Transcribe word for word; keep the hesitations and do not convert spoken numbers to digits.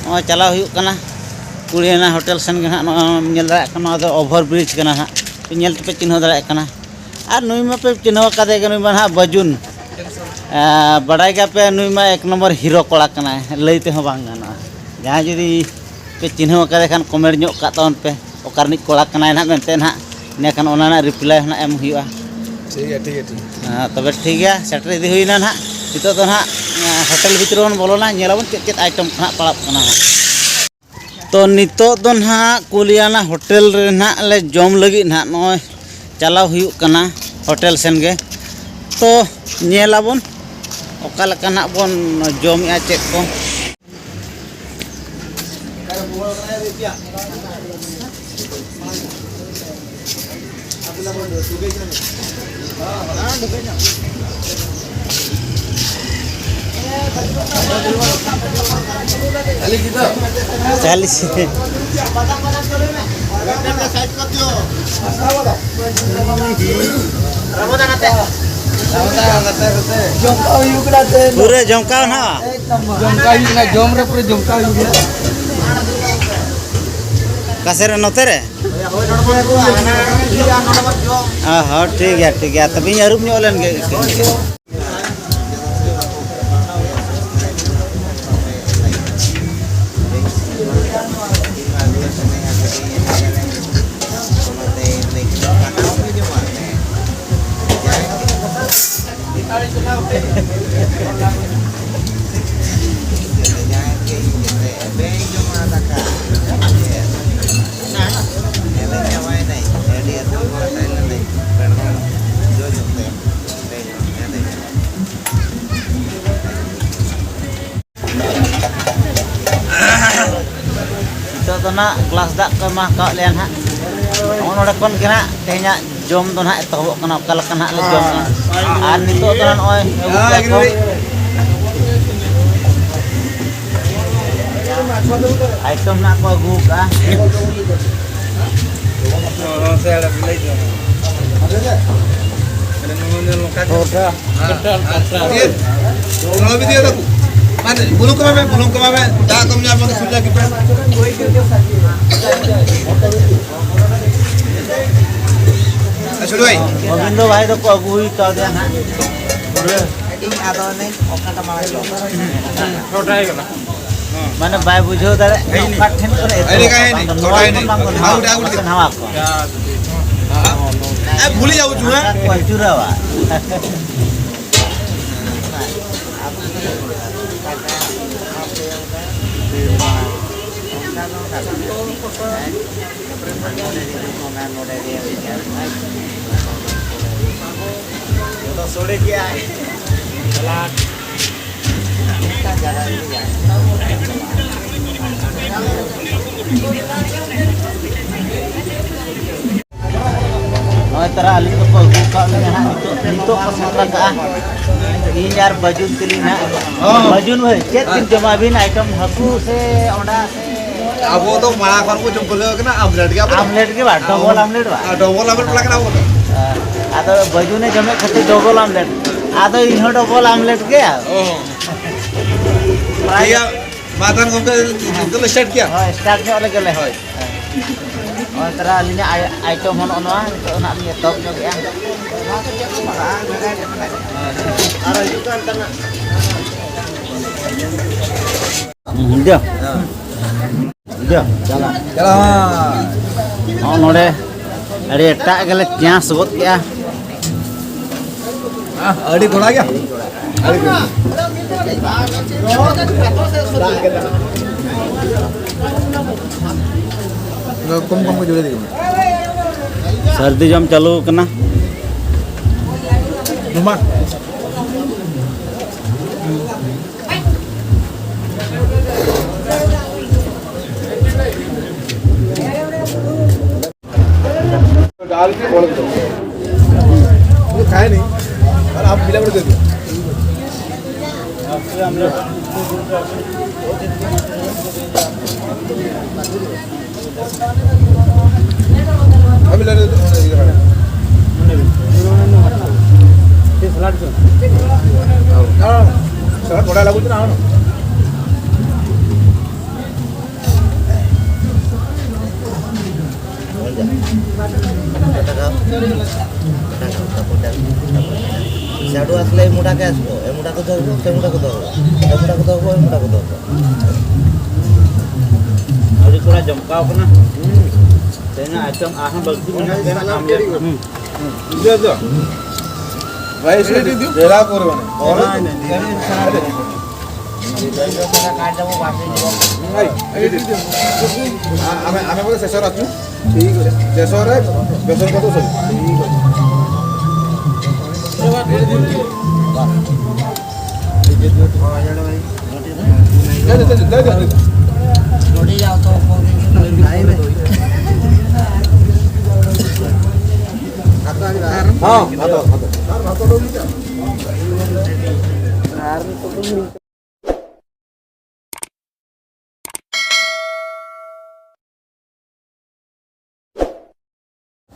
ᱱᱚᱜᱼᱚᱭ ᱪᱟᱞᱟᱣ ᱦᱩᱭᱩᱜ ᱠᱟᱱᱟ ᱠᱩᱲᱤᱭᱟᱱᱟ ᱦᱳᱴᱮᱞ ᱥᱮᱱ ᱜᱮ ᱱᱟᱦᱟᱜ᱾ ᱱᱚᱜᱼᱚᱭ ᱧᱮᱞ ᱫᱟᱲᱮᱭᱟᱜ ᱠᱟᱱᱟ, ᱱᱚᱣᱟ ᱫᱚ ᱳᱵᱷᱟᱨ ᱵᱨᱤᱡᱽ ᱠᱟᱱᱟ ᱱᱟᱦᱟᱜ, ᱧᱮᱞ ᱛᱮᱯᱮ ᱪᱤᱱᱦᱟᱹᱣ ᱫᱟᱲᱮᱭᱟᱜ ᱠᱟᱱᱟ᱾ ᱟᱨ ᱱᱩᱭ ᱢᱟᱯᱮ ᱪᱤᱱᱦᱟᱹᱣ ᱟᱠᱟᱫᱮ ᱜᱮ, ᱱᱩᱭ ᱢᱟ ᱱᱟᱦᱟᱜ ᱵᱟᱹᱡᱩᱱ, ᱟᱨ ᱵᱟᱰᱟᱭ ᱜᱮᱭᱟᱯᱮ, ᱱᱩᱭ ᱢᱟ ᱮᱠ ᱱᱚᱢᱵᱚᱨ ᱦᱤᱨᱳ ᱠᱚᱲᱟ ᱠᱟᱱᱟᱭ, ᱞᱟᱹᱭ ᱛᱮᱦᱚᱸ ᱵᱟᱝ ᱜᱟᱱᱚᱜᱼᱟ᱾ ᱡᱟᱦᱟᱸᱭ ᱡᱩᱫᱤ ᱯᱮ ᱪᱤᱱᱦᱟᱹᱣ ᱟᱠᱟᱫᱮ ᱠᱷᱟᱱ, ᱠᱚᱢᱮᱱᱴ ᱧᱚᱜ ᱠᱟᱜ ᱛᱟᱵᱚᱱ ᱯᱮ, ᱚᱠᱟ ᱨᱤᱱᱤᱡ ᱠᱚᱲᱟ ᱠᱟᱱᱟᱭ ᱱᱟᱦᱟᱜ ᱢᱮᱱᱛᱮ ᱱᱟᱦᱟᱜ, ᱤᱱᱟᱹᱠᱷᱟᱱ ᱚᱱᱟ ᱨᱮᱱᱟᱜ ᱨᱤᱯᱞᱟᱭ ᱦᱚᱸ ᱱᱟᱦᱟᱜ ᱮᱢ ᱦᱩᱭᱩᱜᱼᱟ᱾ ᱴᱷᱤᱠ ᱜᱮᱭᱟ, ᱴᱷᱤᱠ ᱜᱮᱭᱟ, ᱴᱷᱤᱠ ᱜᱮᱭᱟ᱾ ᱦᱮᱸ, ᱛᱚᱵᱮ ᱴᱷᱤᱠ ᱜᱮᱭᱟ, ᱥᱮᱴᱮᱨ ᱤᱫᱤ ᱦᱩᱭᱱᱟ ᱱᱟᱦᱟᱜ᱾ ᱱᱤᱛᱚᱜ ᱫᱚ ᱱᱟᱦᱟᱜ, ᱮᱸ, ᱦᱳᱴᱮᱞ ᱵᱷᱤᱛᱨᱤ ᱵᱚᱱ ᱵᱚᱞᱚᱱᱟ, ᱧᱮᱞᱟᱵᱚᱱ ᱪᱮᱫ ᱪᱮᱫ ᱟᱭᱴᱮᱢ ᱠᱚ ᱱᱟᱦᱟᱜ ᱯᱟᱲᱟᱜ ᱠᱟᱱᱟ ᱦᱟᱸᱜ᱾ ᱛᱚ, ᱱᱤᱛᱚᱜ ᱫᱚ ᱱᱟᱦᱟᱜ ᱠᱩᱞᱤᱭᱟᱱᱟ ᱦᱳᱴᱮᱞ ᱨᱮ ᱱᱟᱦᱟᱜ ᱞᱮ ᱡᱚᱢ ᱞᱟᱹᱜᱤᱫ ᱱᱟᱦᱟᱜ ᱱᱚᱜᱼᱚᱭ ᱪᱟᱞᱟᱣ ᱦᱩᱭᱩᱜ ᱠᱟᱱᱟ ᱦᱳᱴᱮᱞ ᱥᱮᱱ ᱜᱮ᱾ ᱛᱚ, ᱧᱮᱞᱟᱵᱚᱱ ᱚᱠᱟ ᱞᱮᱠᱟ ᱱᱟᱦᱟᱜ ᱵᱚᱱ ᱡᱚᱢᱮᱜᱼᱟ ᱪᱮᱫ ᱠᱚ᱾ ᱪᱟᱞᱤᱥ᱾ ᱡᱚᱢᱠᱟᱣ ᱦᱩᱭᱩᱜ ᱠᱟᱱᱟ ᱛᱮ᱾ ᱯᱩᱨᱟᱹ ᱡᱚᱢᱠᱟᱣ ᱱᱟᱦᱟᱜ᱾ ᱡᱚᱢᱠᱟᱣ ᱦᱩᱭᱩᱜ ᱠᱟᱱᱟ, ᱡᱚᱢ ᱨᱮ ᱯᱩᱨᱟᱹ ᱡᱚᱢᱠᱟᱣ ᱦᱩᱭᱩᱜ ᱠᱟᱱᱟ᱾ ᱚᱠᱟ ᱥᱮᱫ ᱨᱮ, ᱱᱚᱛᱮ ᱨᱮ? ᱚ ᱦᱚᱸ, ᱴᱷᱤᱠ ᱜᱮᱭᱟ, ᱴᱷᱤᱠ ᱜᱮᱭᱟ, ᱛᱚᱵᱮᱧ ᱟᱹᱨᱩᱵ ᱧᱚᱜ ᱞᱮᱱ ᱜᱮ᱾ ᱱᱤᱛᱚᱜ ᱫᱚ ᱱᱟᱜ ᱜᱞᱟᱥ ᱫᱟᱜ ᱠᱚ ᱮᱢᱟ ᱟᱠᱟᱫ ᱞᱮᱭᱟ ᱱᱟᱜ᱾ ᱱᱚᱜᱼᱚ ᱱᱚᱰᱮ ᱠᱷᱚᱱ ᱜᱮ ᱱᱟᱜ ᱛᱮᱦᱮᱧᱟᱜ ᱡᱚᱢ ᱫᱚ ᱱᱟᱜ ᱮᱛᱚᱦᱚᱵᱚᱜ ᱠᱟᱱᱟ, ᱚᱠᱟ ᱞᱮᱠᱟ ᱱᱟᱜ ᱞᱮ ᱡᱚᱢᱟ᱾ ᱟᱨ ᱱᱤᱛᱚᱜ ᱫᱚ ᱱᱟᱜ ᱱᱚᱜᱼᱚᱭ ᱟᱹᱜᱩ ᱠᱟᱜ ᱠᱚ᱾ ᱟᱭᱴᱮᱢ ᱱᱟᱜ ᱠᱚ ᱟᱹᱜᱩ ᱠᱟᱜᱼᱟ᱾ ᱱᱚᱣᱟ ᱵᱷᱤᱰᱤᱭᱳ ᱫᱟᱠᱚ᱾ ᱟᱨ ᱵᱩᱞᱩᱝ ᱠᱚ ᱮᱢᱟᱭ ᱢᱮ, ᱵᱩᱞᱩᱝ ᱠᱚ ᱮᱢᱟᱭ ᱢᱮ, ᱫᱟᱜ ᱠᱚᱢ ᱧᱩᱭᱟ, ᱵᱟᱝ ᱥᱩᱨ ᱞᱟᱹᱜᱤᱫ ᱯᱮ᱾ ᱟᱨ ᱪᱷᱳᱴᱩ ᱵᱷᱟᱭ᱾ ᱜᱳᱵᱤᱱᱫᱚ ᱵᱷᱟᱭ ᱫᱚᱠᱚ ᱟᱹᱜᱩ ᱦᱩᱭ ᱠᱟᱣᱫᱮᱭᱟ ᱱᱟᱦᱟᱜ᱾ ᱤᱧ ᱟᱫᱚ ᱚᱱᱮ ᱚᱠᱟᱴᱟᱜ ᱢᱟᱲᱟᱝ ᱪᱚ᱾ ᱢᱟᱱᱮ ᱵᱟᱭ ᱵᱩᱡᱷᱟᱹᱣ ᱫᱟᱲᱮᱭᱟᱜ ᱠᱟᱱᱟ ᱚᱠᱟ ᱴᱷᱮᱱ ᱠᱷᱚᱱ ᱮᱛᱚᱦᱚᱵ ᱦᱮᱡ ᱮᱱᱟ, ᱦᱮᱡ ᱮᱱᱟ, ᱵᱟᱝ ᱫᱚ ᱱᱚᱣᱟ ᱦᱮᱡ ᱮᱱᱟ, ᱠᱷᱚᱱ, ᱵᱟᱝ ᱫᱚ ᱱᱚᱣᱟ ᱟᱜᱩ ᱠᱷᱚᱱ, ᱟᱜᱩ ᱥᱮ ᱱᱟᱣᱟ ᱠᱷᱚᱱ᱾ ᱮ, ᱵᱷᱩᱞᱤ ᱡᱟᱣ ᱪᱩ, ᱦᱮᱸ? ᱚᱱᱠᱟ ᱠᱚ ᱟᱹᱪᱩᱨᱟᱣᱟ᱾ ᱥᱚᱲᱮ ᱠᱮᱜᱼᱟᱭ᱾ ᱥᱟᱞᱟᱰ᱾ ᱱᱚᱜᱼᱚᱭ ᱛᱟᱨᱟ ᱟᱹᱞᱤᱧ ᱫᱚᱠᱚ ᱟᱹᱜᱩ ᱟᱠᱟᱫ ᱞᱤᱧᱟ ᱦᱟᱸᱜ, ᱱᱤᱛᱚᱜ, ᱱᱤᱛᱚᱜ ᱠᱚ ᱥᱮᱴᱮᱨ ᱟᱠᱟᱫᱼᱟ᱾ ᱤᱧ ᱟᱨ ᱵᱟᱹᱡᱩᱱ ᱛᱟᱹᱞᱤᱧ ᱦᱟᱸᱜ᱾ ᱦᱚᱸ᱾ ᱵᱟᱹᱡᱩᱱ ᱵᱷᱟᱹᱭ, ᱪᱮᱫ ᱵᱤᱱ ᱡᱚᱢᱟ ᱟᱹᱵᱤᱱ? ᱟᱭᱴᱮᱢ ᱦᱟᱹᱠᱩ ᱥᱮ ᱚᱸᱰᱟ ᱥᱮ? ᱟᱵᱚ ᱫᱚ ᱢᱟᱲᱟᱝ ᱠᱷᱚᱱ ᱵᱚ ᱡᱚᱢ ᱯᱟᱹᱨᱠᱟᱹᱣ ᱟᱠᱟᱱᱟ, ᱟᱢᱞᱮᱴ ᱜᱮ ᱵᱟᱝ, ᱰᱚᱵᱚᱞ ᱟᱢᱞᱮᱴ ᱵᱟᱝ? ᱟᱨ ᱰᱚᱵᱚᱞ ᱟᱢᱞᱮᱴ ᱵᱟᱞᱟ ᱠᱟᱱᱟ ᱵᱚ ᱛᱚ᱾ ᱟᱫᱚ ᱵᱟᱹᱡᱩᱱᱮ ᱡᱚᱢᱮᱫ ᱠᱷᱟᱹᱛᱤᱨ ᱰᱚᱵᱚᱞ ᱟᱢᱞᱮᱴ᱾ ᱟᱫᱚ ᱤᱧ ᱦᱚᱸ ᱰᱚᱵᱚᱞ ᱟᱢᱞᱮᱴ ᱜᱮ᱾ ᱚ᱾ ᱴᱷᱤᱠ ᱜᱮᱭᱟ, ᱢᱟ ᱛᱟᱦᱚᱞᱮ ᱜᱚᱢᱠᱮ, ᱱᱤᱛᱚᱜ ᱞᱮ ᱥᱴᱟᱨᱴ ᱠᱮᱭᱟ᱾ ᱦᱳᱭ, ᱥᱴᱟᱨᱴ ᱧᱚᱜ ᱞᱮᱜᱮ ᱞᱮ᱾ ᱦᱳᱭ᱾ ᱱᱚᱜᱼᱚᱭ ᱛᱟᱨᱟ ᱟᱹᱞᱤᱧᱟᱜ ᱟᱭ-, ᱟᱭᱴᱮᱢ ᱦᱚᱸ ᱱᱚᱜᱼᱚ ᱱᱚᱣᱟ, ᱱᱤᱛᱚᱜ ᱱᱟᱜ ᱞᱤᱧ ᱮᱛᱚᱦᱚᱵ ᱧᱚᱜᱮᱜᱼᱟ᱾ ᱦᱩᱸ, ᱦᱩᱸ, ᱡᱟ᱾ ᱡᱟ᱾ ᱪᱟᱞᱟᱜ᱾ ᱱᱚᱜᱼᱚ ᱱᱚᱰᱮ ᱟᱹᱰᱤ ᱮᱴᱟᱜ ᱜᱮᱞᱮ ᱪᱟᱥ ᱜᱚᱫ ᱠᱮᱜᱼᱟ᱾ ᱟᱹᱰᱤ ᱛᱷᱚᱲᱟ ᱜᱮᱭᱟ᱾ ᱟᱹᱰᱤ ᱛᱷᱚᱲᱟ᱾ ᱠᱚᱢ ᱠᱚᱢ ᱠᱚ ᱡᱩᱲᱟᱹ ᱫᱤᱜᱩ᱾ ᱥᱟᱹᱨᱫᱤ ᱡᱚᱢ ᱪᱟᱹᱞᱩ ᱠᱟᱱᱟ᱾ ᱱᱚᱣᱟ᱾ डाल के बोल दो। वो खाए नहीं, और आप मिला कर दे दो। हम मिला कर दे दो। हाँ, सलाद थोड़ा लागू ना। ᱥᱮ ᱟᱹᱰᱩ ᱟᱥᱞᱮ ᱮ ᱢᱚᱴᱟ ᱠᱮ ᱟᱥᱠᱚ, ᱮ ᱢᱚᱴᱟ ᱠᱚ ᱫᱚᱦᱚ, ᱮ ᱢᱚᱴᱟ ᱠᱚ ᱫᱚᱦᱚ, ᱮ ᱢᱚᱴᱟ ᱠᱚ ᱫᱚᱦᱚ᱾ ᱟᱹᱰᱤ ᱠᱚᱲᱟ ᱡᱚᱢᱠᱟᱣ ᱠᱟᱱᱟ᱾ ᱛᱮᱦᱮᱧᱟᱜ ᱟᱭᱴᱮᱢ ᱟᱨᱦᱚᱸ ᱵᱟᱹᱲᱛᱤ ᱢᱮᱱᱟᱜ ᱜᱮᱭᱟ, ᱟᱢ ᱞᱟᱹᱭ ᱢᱮ᱾ ᱦᱩᱸ᱾ ᱵᱩᱡᱷᱟᱹᱣ ᱫᱚ? ᱨᱟᱭᱤᱥ ᱨᱮᱰᱤ ᱫᱤᱭᱚ? ᱵᱮᱲᱟ ᱯᱚᱨᱮ ᱢᱟᱱᱮ। ᱟᱢᱮ, ᱟᱢᱮ ᱵᱚᱞᱮ ᱥᱮᱥᱚᱨ ᱟᱪᱩ। ᱴᱷᱤᱠ ᱟᱪᱷᱮ। ᱥᱮᱥᱚᱨ ᱨᱮ ᱵᱮᱥᱚᱱ ᱠᱚᱫᱚ ᱥᱚᱵ। ᱴᱷᱤᱠ ᱟᱪᱷᱮ। ᱦᱚᱸ, ᱦᱟᱛᱟᱣ, ᱦᱟᱛᱟᱣ᱾